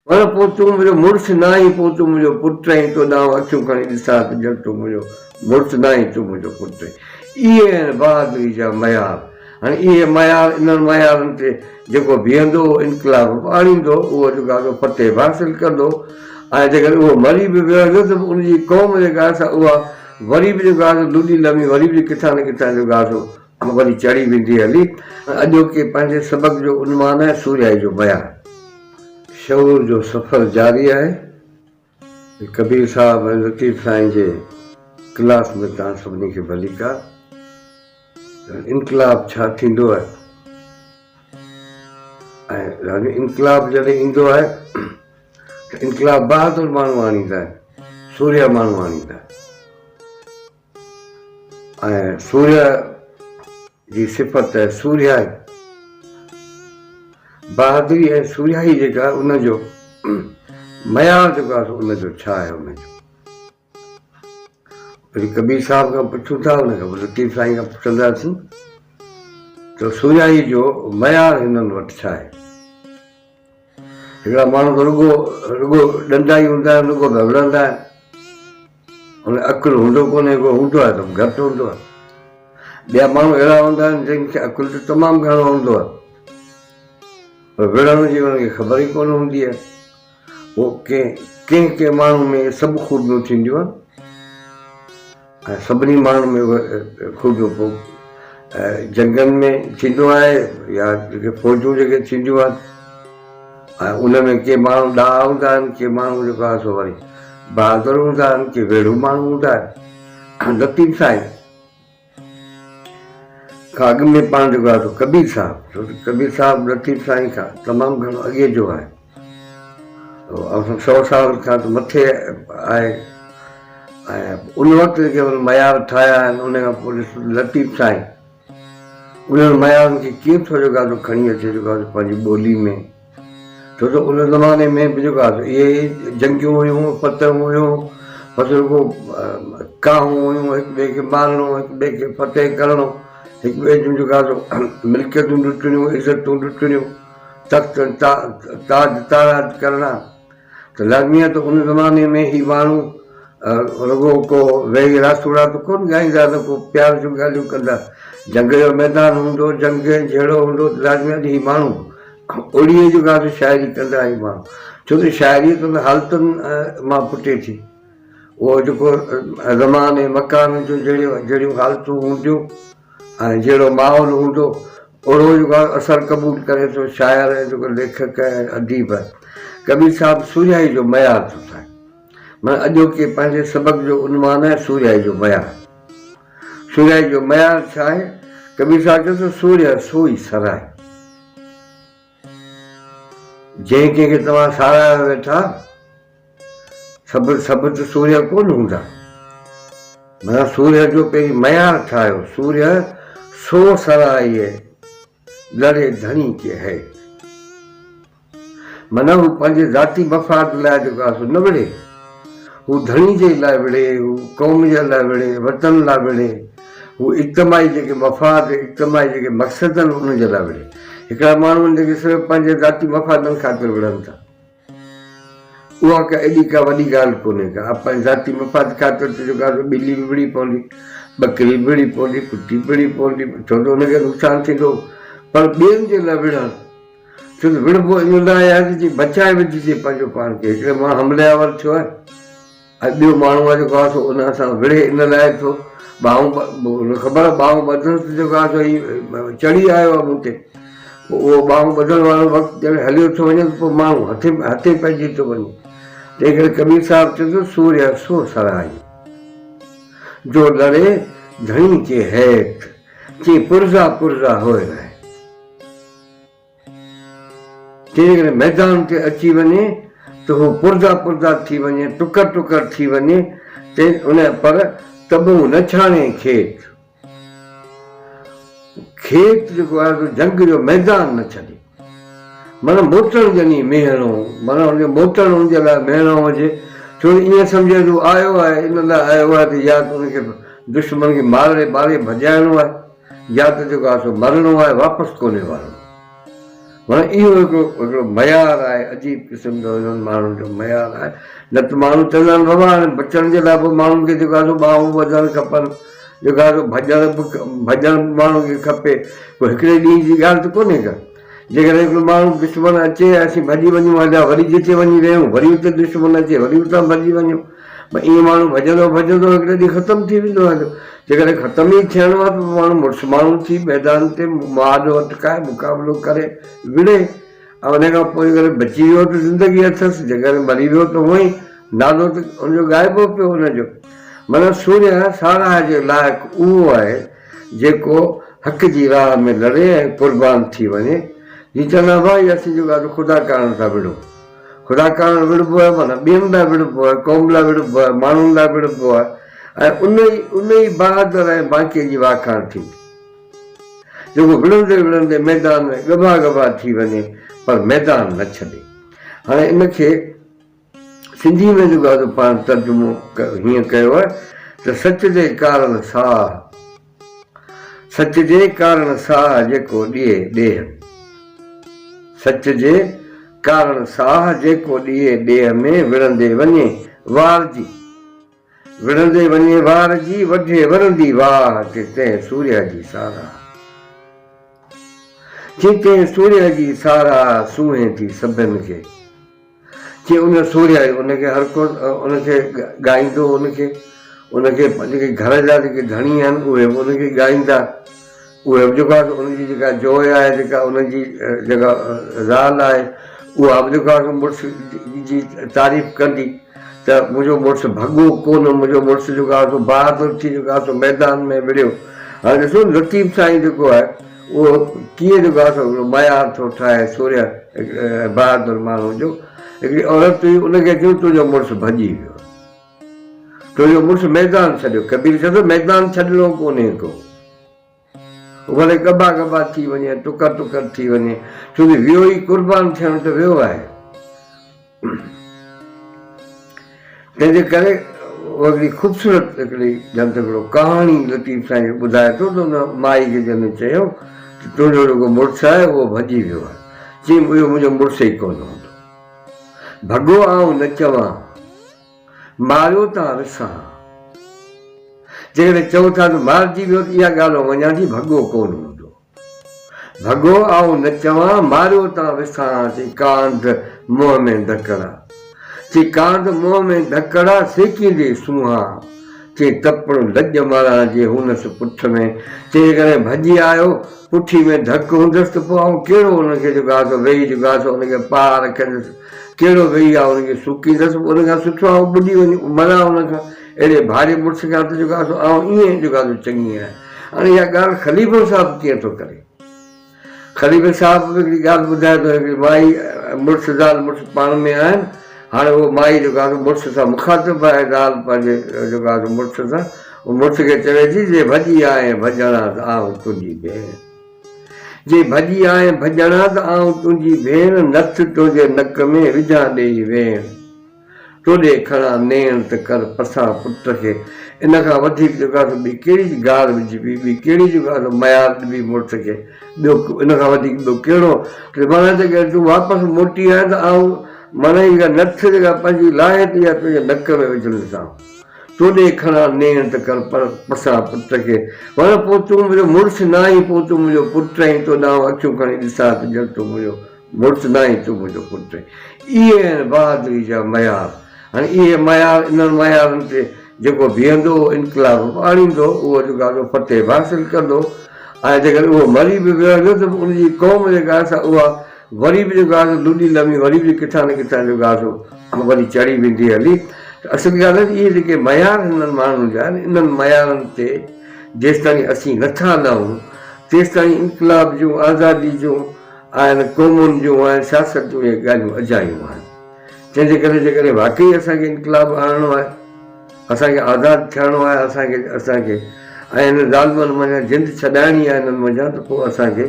پر پوء تون منهنجو مڙس نه آهين، پوء تون منهنجو پٽ آهين، تو ڏانهن اکيون کڻي ڏسان ته ڄڻ تون منهنجو مڙس نه آهين، تون منهنجو پٽ آهين. اهي آهن بهادري جا معيار. هاڻي اهي معيار، انهن معيارن تي جيڪو بيهندو، اهو انقلاب به آڻيندو، اهو جيڪو آهي سو فتح به حاصل ڪندو ۽ جيڪڏهن اهو مري به ويو هليو ته به ان جي قوم جيڪا آهي سا اها وري به جيڪو آهي سو لڏي لمي وري به ڪٿان نه ڪٿان جيڪو آهي سو وري چڙهي ويندي هلي. اڄوڪي پنهنجي سبق جو عنوان آهي سورهيائي جو بيان. شعور جو سفر جاري آهي. ڪبير صاحب ۽ لطيف سائين جي ڪلاس ۾ توهان سڀني کي ڀليڪار. انقلاب ڇا ٿيندو آهي ۽ يعني انقلاب جڏهن ايندو آهي ته انقلاب بهادر ماڻهو آڻيندا آهن، سورهيا ماڻهو آڻيندا آهن. ۽ سورهيه جي صفت سورهيائي، بهادري ۽ سورهيائي جيڪا آهي ان جو معيار جيڪو آهي سو ان جو ڇا آهي ان جو وري ڪبير صاحب کان پڇون ٿا ان کان پوء لطيف سائين کان پڇنداسين ته سورهيائي جو معيار هنن وٽ ڇا آهي. هڪڙا ماڻهو ته رڳو رڳو ڏنڊا ئي هوندا آهن، رڳو پيا وڙهندا آهن. ان کي عقل هوندو ڪونهي، ڪو هوندو آهي ته به گهٽ هوندو آهي. ٻيا ماڻهو اهڙا هوندا آهن جن کي عقل ته تمام گهڻو هوندو آهي پر وڙهڻ جي انهن کي خبر ئي ڪونه هوندي آهي. پوء ڪنهن ڪنهن ڪنهن ماڻهو ۾ سڀ خوبيون ٿينديون آهن ۽ سڀني ماڻهن ۾ اهي خوبيون پوء جنگن ۾ ٿيندو آهي يا جيڪي فوجون جيڪي ٿينديون آهن ۽ ان ۾ ڪي ماڻهو ڏاها هوندا آهن ڪي ماڻهو جيڪو آهي سو وري بهادر هوندا آهن ڪي ويڙهو ماڻهو هوندا آهن. لطيف سائين کان اڳ ۾ پاڻ جيڪو آهي سو ڪبير صاحب، ڇو ته ڪبير صاحب لطيف سائين کان تمام گهڻو اڳي جو آهي، سو سال کان ته مٿي آهي ۽ ان وقت جيڪي هن معيار ٺاهيا آهن ان کان پوء ڏسو ته لطيف سائين انهن معيارن کي ڪيئن ٿو جيڪو آهي سو کڻي اچي جيڪو آهي سو پنهنجي ٻولي ۾، ڇو ته ان زماني ۾ به جيڪو آهي سو اهي ئي جنگيون هيون، فتحون هيون، بس رڳو ڪاهون هيون، هڪ ٻئي کي مارڻو، هڪ ٻئي کي فتح ڪرڻو، هڪ ٻئي جون جيڪو آهي سو ملڪيتون لٽڻيون، عزتون لٽڻيون، تخت تاج تاراج ڪرڻا ته لازمي آهي ته ان زماني ۾ هي ماڻهو رڳو ڪو ويهي راسوڙا ته ڪونه ڳائيندا نه ڪو پيار جون ڳالهيون ڪندا. جنگ جو ميدان هوندو، جنگ ۽ جهيڙو هوندو ته لازمي آهي ته هي ماڻهو اڙيء جو ڳالهه شاعري ڪندا آهيون ماڻهو ڇو ته شاعري ته ان حالتن مان ڦٽي ٿي. اهو جيڪو زمان ۽ مڪان جون جهڙيون جهڙيون حالتون هونديون ۽ جهڙو ماحول هوندو اوڙو جيڪو آهي اثر قبول ڪري ٿو شاعر ۽ جيڪو ليکڪ ۽ اديب آهي. ڪبير صاحب سورهيائي جو معيار ٿو ٺاهي. معنيٰ اڄوڪي پنهنجي سبق جو عنوان آهي سورهيائي جو معيار. سورهيائي جو معيار ڇا آهي؟ ڪبير صاحب چيو ته سورهيه سوئي سرائي. جنهن ڪنهن کي توهان ساراهيو ويٺا، سڀ سڀ ته سورهيه ڪونه هوندا. معنيٰ سورهيه جو پهرين معيار ٺاهيو، سورهيه سو سرائي لڙي ڌڻي ڪي هيت. معنيٰ هو پنهنجي ذاتي مفاد لاء جيڪو آهي سو نه وڙهي، هو ڌڻي جي لاء وڙهي، هو قوم جي لاء وڙهي، وطن لاء وڙهي، هو اجتماعي جيڪي مفاد، اجتماعي جيڪي مقصد آهن انهن جي لاء وڙهي. هڪڙا ماڻهو آهن جيڪي صرف پنهنجي ذاتي مفادن خاطر وڙهن ٿا. اها ڪا ايڏي ڪا وڏي ڳالهه ڪونهي ڪا. پنهنجي ذاتي مفاد خاطر ته جيڪو آهي سو ٻلي به وڙهي پوندي، ٻڪري به وڙهي پوندي، ڪتي به وڙهي پوندي، ڇو ته ان کي نقصان ٿيندو. پر ٻين جي لاء وڙهڻ، ڇو ته وڙهبو ان لاء آهي ته جيئن بچائي وجهجي پنهنجو پاڻ کي. هڪڙي ماڻهو حملي آور ٿيو آهي ۽ ٻيو ماڻهو آهي جيڪو آهي سو ان سان وڙهي ان لاء ٿو ٻانهون خبر آهي ٻانهون ٻڌندس ته جيڪو آهي سو هي چڙهي آيو آهي مون تي. پوء اهو ٻانهون ٻڌڻ وارو وقت جڏهن هليو ٿو وڃي ته پوء ماڻهو هٿين هٿين پئجي ٿو وڃي. تنهن ڪري ڪبير صاحب چيو ته سورهيه سو سرائي، جو لڙي ڌڻي ڪي هيت، چي پرزا پرزا هوئي رهي. جيڪڏهن ميدان تي اچي وڃي ته هو پرزا پرزا ٿي وڃي، ٽڪر ٽڪر ٿي وڃي، تنهن ان پر تبون نه ڇاڻي کيت. کيت جيڪو آهي سو جنگ جو ميدان نه ڇڏي. معنيٰ موٽڻ ڄڻي ميهڻو، معنيٰ ان جو موٽڻ ان جي لاء ميهڻو هجي، ڇو ته ائين سمجهي ته هو آيو آهي، ان لاء آيو آهي ته يا ته ان کي دشمن کي ماري ماري ڀڄائڻو آهي. يا ته جيڪو آهي سو مرڻو آهي واپس ڪونهي ورڻو. معنيٰ اهو هڪڙو هڪڙو معيار آهي، عجيب قسم جو انهن ماڻهن جو معيار آهي. نه ته ماڻهو چوندا آهن بابا هاڻي بچڻ جي لاء به ماڻهن کي جيڪو آهي سو ٻانهون ٻڌڻ کپن، جيڪو آهي سو ڀڄڻ به ڀڄڻ به ماڻهن کي کپي. ڪو هڪڙي ڏينهن جي ڳالهه ته ڪونهي ڪا. جيڪڏهن هڪڙو ماڻهو دشمن اچي ۽ اسين ڀڄي وڃون هليا وري جتي وڃي ويهون وري اتي دشمن اچي وري اتان ڀڄي وڃون. ڀئي ائين ماڻهو ڀڄندو ڀڄندو هڪڙي ڏينهن ختم ٿي ويندو هليو. جيڪڏهن ختم ئي ٿيڻو آهي ته پوء ماڻهو مڙس ماڻهو ٿي ميدان تي مهاڏو اٽڪائي مقابلو ڪري وڙهي ۽ ان کان پوء جيڪڏهن بچي ويو ته زندگي اٿس جيڪڏهن مري ويو ته هونئن ئي نالو ته ان جو ڳائبو پيو ان جو. معنيٰ سورهيه ساراهه جي لائق اهو آهي جيڪو حق جي راهه ۾ لڙي ۽ قربان ٿي وڃي. جي چوندا ڀائي اسين جيڪو آهي سو خدا ڪارڻ ٿا وڙهون. خدا ڪارڻ وڙهبو آهي معنيٰ ٻين لاء وڙهبو آهي، قوم لاء وڙهبو آهي، ماڻهن لاء وڙهبو آهي ۽ ان ئي ان ئي بهادر ۽ بانڪي جي واکاڻ ٿيندي. جيڪو وڙهندي وڙهندي ميدان ۾ ڳڀا ڳڀا ٿي وڃي پر ميدان نه ڇڏي. هاڻي ان کي سنڌي ۾ جيڪو آهي سو پاڻ ترجمو هيئن ڪيو آهي ته سچ جي ڪارڻ ساهه، سچ جي ڪارڻ ساهه جيڪو ڏئي ڏيهه. سچ جي ڪارڻ ساهه جيڪو ڏيئي ڏيهه ۾ وڙهندي وڃي وار جي، وڙهندي وڃي وار جي، وڍي ورندي واهه چي تنهن سورهيه جي ساراهه. چي تنهن سورهيه جي ساراهه سونهين ٿي سڀن کي. چي ان سورهيائي ان کي هر ڪو ان کي ڳائيندو ان کي ان کي جيڪي گهر جا جيڪي ڌڻي آهن اهي به ان کي ڳائيندا اهي به جيڪو آهي ان جي جيڪا جوء آهي جيڪا ان جي جيڪا زال آهي اها به جيڪو آهي مڙس جي تعريف ڪندي ته منهنجو مڙس ڀڳو ڪونه منهنجو مڙس جيڪو آهي سو بهادر ٿي جيڪو آهي سو ميدان ۾ وڙهيو هاڻي ڏسو لطيف سائين جيڪو آهي اهو ڪيئن جو گاسو هڪڙو معيار ٿو ٺاهي سورهيه ۽ بهادر ماڻهو جو. هڪڙي عورت هئي ان کي چيو تنهنجو مڙس ڀڄي ويو. تنهنجو مڙس ميدان ڇڏيو. ڪبير چيو ته ميدان ڇڏڻو ڪونهي ڪو. هو ڀلي ڳڀا ڳڀا ٿي وڃي ٽڪر ٽڪر ٿي وڃي ڇو جو ويو ئي قربان ٿيڻ ته ويو آهي. تنهن جي ڪري اها هڪڙي خوبصورت هڪڙي ڄڻ ته هڪڙو ڪهاڻي لطيف سائين ٻڌائي ٿو ته ان مائي کي جنهن چيو ته تنهنجو جيڪو مڙس آهي اهو ڀڄي ويو آهي. چيم اهو منهنجو مڙس ئي ڪونه هوندو. ڀڳو آئون نه چوان، ماريو تان رسان. جيڪڏهن چئو ٿا ته مارجي ويو ته اها ڳالهه آئون مڃان ٿي ڀڳو ڪونه هوندو. ڀڳو آئون نه چوان، ماريو تان وسان، چي ڪانڌ منهن ۾ ڌڪڙا. چي ڪانڌ منهن ۾ ڌڪڙا، سيڪيندي سونهان. چي تپڻ لڄ ماران، جي هونس پٺ ۾. چي جيڪڏهن ڀڄي آيو، پٺي ۾ ڌڪ هوندس ته پوء آئون ڪهڙو ان کي جيڪو آهي سو ويهي جيڪو آهي سو ان کي پاهه رکندس، ڪهڙو ويهي آئون ان کي سوڪيندس، ان کان سٺو آئون ٻڏي وڃي مران ان کان. اهڙي ڀاري مڙس کان ته جيڪو آهي سو آئون ائين جيڪو آهي سو چڱي آهيان. هاڻي اها ڳالهه خليفو صاحب ڪيئن ٿو ڪري؟ خليفي صاحب به هڪڙي ڳالهه ٻڌائي ٿو، هڪڙي مائي مڙس زال مڙس پاڻ ۾ آهن، هاڻي اهو مائي جيڪو آهي سو مڙس سان مخاطب آهي، زال پنهنجي جيڪو آهي سو مڙس سان، اهو مڙس کي چوي ٿي جي ڀڄي آئين ڀڄڻا ته آئون تنهنجي ڀيڻ، جي ڀڄي آئين ڀڄڻا ته آئون تنهنجي ڀيڻ، نٿ تنهنجي نڪ ۾ وجهان ڏيئي ويڻ. توڏي کڻان نيڻ ته ڪر پسان پٽ کي. ان کان وڌيڪ جيڪو آهي سو ٻي ڪهڙي گار وجهبي، ٻي ڪهڙي جيڪو آهي سو ميار ڏبي مڙس کي، ٻيو ان کان وڌيڪ ٻيو ڪهڙو ته معنيٰ جيڪڏهن تون واپس موٽي آئين ته آئون معنيٰ هي جيڪا نٿ جيڪا پنهنجي لاهي ته اها تنهنجي نڪ ۾ وجهنديسانء. توڏي کڻان نيڻ ته ڪر پسان پٽ کي. معنيٰ پوء تون منهنجو مڙس نه آهين، پوء تون منهنجو پٽ آهين، تو ڏانهن اکيون کڻي ڏسان ته ڄڻ تون منهنجو مڙس ناهين تون منهنجو پٽ آهين. اهي آهن بهادري جا معيار. هاڻي اهي معيار انهن معيارن تي جيڪو بيهندو اهو انقلاب به آڻيندو، اهو جيڪو آهي سو فتح به حاصل ڪندو ۽ جيڪڏهن اهو مري به ويو هليو ته به ان جي قوم جيڪا آهي سا اها وري به جيڪو آهي سو لڏي لمي وري به ڪٿان نه ڪٿان جيڪو آهي سو وري چڙهي ويندي هلي. ته اصل ڳالهه آهي ته اهي جيڪي معيار هنن ماڻهن جا آهن انهن معيارن تي جيستائين اسين نٿا لهون تيستائين انقلاب جون آزادي جون آهن، قومن جون ۽ سياست جون اهي ڳالهيون اجايون آهن. تنهن جي ڪري جيڪڏهن واقعي اسان کي انقلاب آڻڻو آهي، اسان کي آزاد ٿيڻو آهي، اسان کي اسان کي ۽ هنن ظالمن منجهان جند ڇڏائڻي آهي هنن منجهان ته پوء اسان کي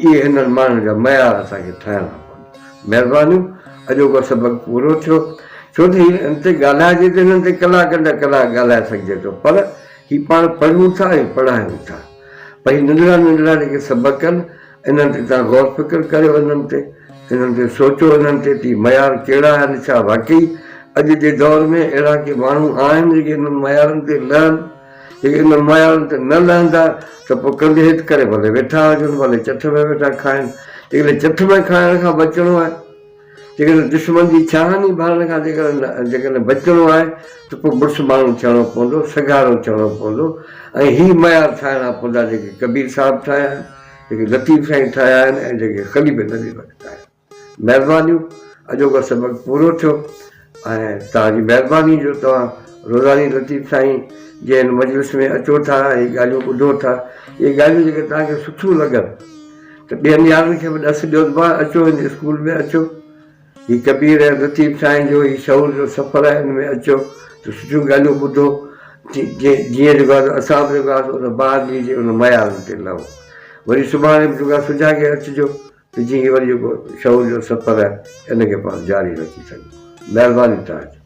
اهي هنن ماڻهن جا معيار اسان کي ٺاهڻا پوندا. مهربانيون. اڄوڪو سبق پورو ٿيو. ڇو ته هن تي ڳالهائجي ته هنن تي ڪلاڪن جا ڪلاڪ ڳالهائي سگهجي ٿو پر هي پاڻ پڙهون ٿا ۽ پڙهايون ٿا. پر هي ننڍڙا ننڍڙا جيڪي سبق آهن انهن تي توهان غور فڪر ڪريو انهن تي انهن تي سوچو انهن تي ته هي معيار ڪهڙا آهن ڇا واقعي اڄ جي دور ۾ اهڙا ڪي ماڻهو آهن جيڪي انهن معيارن تي لهن جيڪي انهن معيارن تي نه لهندا ته پوء ڪنڌ هيٺ ڪري ڀلي ويٺا هجن ڀلي چٺ ۾ ويٺا کائن جيڪڏهن چٺ ۾ کائڻ کان بچڻو آهي جيڪڏهن دشمن جي ڇهاني ڀرڻ کان جيڪڏهن بچڻو آهي ته پوء مڙس ماڻهو ٿيڻو پوندو، سگهارو ٿيڻو پوندو ۽ هي معيار ٺاهڻا پوندا جيڪي ڪبير صاحب ٺاهيا آهن، جيڪي لطيف سائين ٺاهيا آهن ۽ جيڪي خليفي نبي بخش ٺاهيا آهن. مهربانيون اڄوڪو سبق پورو ٿيو ۽ توهان جي مهرباني جو توهان روزاني لطيف سائين جي هن مجلس ۾ اچو ٿا ۽ هي ڳالهيون ٻڌو ٿا. اهي ڳالهيون جيڪي توهان کي سٺيون لڳن ته ٻين يارن کي به ڏس ڏيو ته ڀاء اچو هن اسڪول ۾ اچو هي ڪبير ۽ لطيف سائين جو هي شعور جو سفر آهي ان ۾ اچو ته سٺيون ڳالهيون ٻڌو جيئن جيڪو آهي اسان به جيڪو آهي ان بهادري جي ان معيارن تي لهون وري سڀاڻي به جيڪو آهي سجاڳي اچجو ته جيئن هي وري جيڪو شعور جو سفر آهي ان کي پاڻ جاري رکي سگهون مهرباني توهان جي.